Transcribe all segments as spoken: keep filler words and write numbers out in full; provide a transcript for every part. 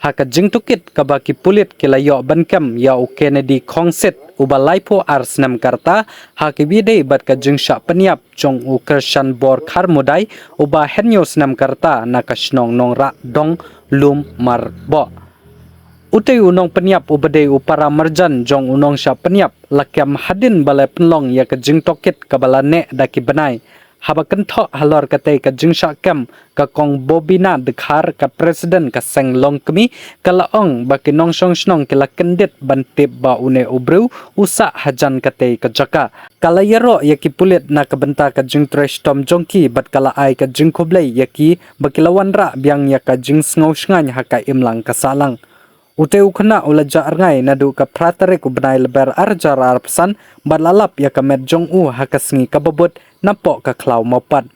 Ha ka jingtohkit kaba ki pulit ki la ïoh ban kem ïa u Kennedy Khongsit uba laiphew ar snem ka rta ha kaba ïadei bad ka jingshah pynïap jong u Krishan Bor Kharmudai uba hynñiew snem ka rta na ka shnong Nongrah Dong Lum Marboh. Utei u nongpynïap uba dei u para marjan jong u nongshah pynïap la kem hadien ba la pynlong ïa ka jingtohkit kaba la neh da ki bnai. Haba kynthoh halor katei ka jingshah kem, ka Kong Bobina Dkhar, ka President ka Seng Longkmie, ka la ong ba ki nongshong shnong ki la kyndit ban tip ba une u briew u sah hajan katei ka jaka. Ka la ïaroh ïa ki pulit na ka bynta ka jingtrei shitom jong ki bad ka la ai ka jingkhublei ïa ki ba ki la wanrah biang ïa ka jingsngew shngaiñ ha ka imlang ka sahlang. Utei u khynnah u la jah rngai naduh ka phra tarik u bnai Lber ar hajar arphew san bad la lap ïa ka met jong u ha ka sngi kaba bud napoh ka khlaw mawpat.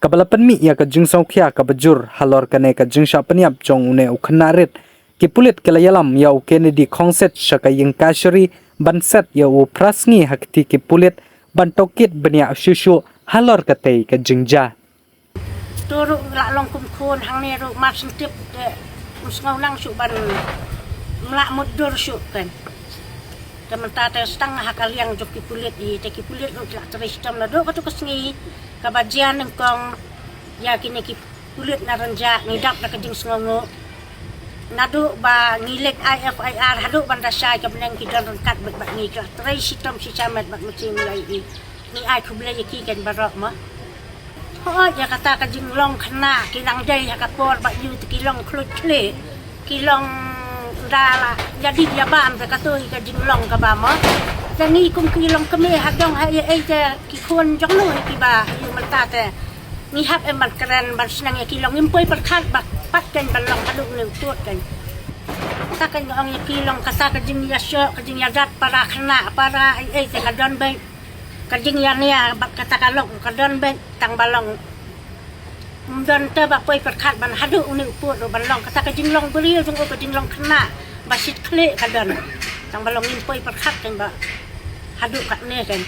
Kaba la pynmih ïa ka jingsngewkhia kaba jur halor kane ka jingshah pynïap jong une u khynnah rit, ki pulit ki la ïalam ïa u Kennedy Khongsit sha ka ïing kashari ban set ïa u phra sngi ha kti ki pulit ban tohkit bniah shuh shuh halor katei ka jingjia. To ruh la long kum khun hangne ruh mar shen tip te, um sngew nang shuh ban mlah mutdur shuh kan. Te mynta te stang ha ka liang jong ki pulit hi, te ki pulit ruh ki la trei shitom naduh katu ka sngi kaba jia nyngkong ïa kine ki pulit na Rynjah, ngi dap da ka jingsngewnguh. Naduh ba ngi leit ai F I R haduh ban da shai ka bneng ki don ryngkat bad, bad ngi, ki la trei shitom shisha met bad mynsiem ïa i. Ngi ai khublei ïa ki kan baroh mo. Hooid, ïa kata ka jinglong khynnah ki nang dei ha ka por ba ïoh te ki long khluit khlieh, ki long da la ïa dih ïa bam te kato hi ka jinglong kaba mo. Te ngi kum ki longkmie ha dong ha ei ei te ki khun jong no hi kiba ïoh mynta te ngi hap em ban kren ban sneng ïa ki long, ngim poi pyrkhat ba pat kan ban long haduh ne u pud kan. Kata kan ong ïa ki long kata ka jingïashoh ka jingïadat para khynnah para ei ei te ka don beit. Ka jingïania bad kata ka long ka don beit tang ba long. Ym don te ba poi pyrkhat ban haduh une u pud ruh ban long kata ka jinglong briew jong u, ka jinglong khynnah ba shit khlieh ka don. Tang ba long ngim poi pyrkhat kan ba haduh katne kan.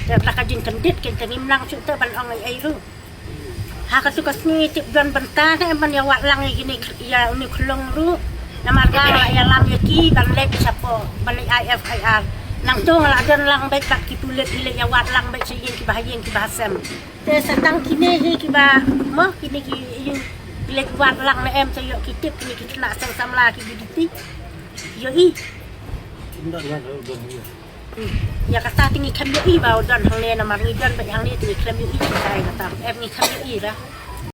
Te la ka jingkyndit kan te ngim nang shuh te ban ong ei ei ruh. Ha katu ka sngi tip don bynta ne em ban ïa wad lang ïa kine ïa une u khlong ruh. Namar nga la ïalam ïa ki ban leit shapoh ban leit ai F I R. Nangto nga la don lang beit bad ki pulit, ngi leit ïa wad lang beit sha ïing kiba ha ïing kiba ha sem. Te sa tang kine hi kiba mo kine ki ïoh ki leit wad lang ne em, te ïoh ki tip kine ki khynnah seng samla ki B D T. Ïoh i. Ïa kata te ngi khlem ïohi ba u don hangne namar ngi don beit hangne te ngi khlem ïohi kita ïa kata. Em ngi khlem ïohi ba.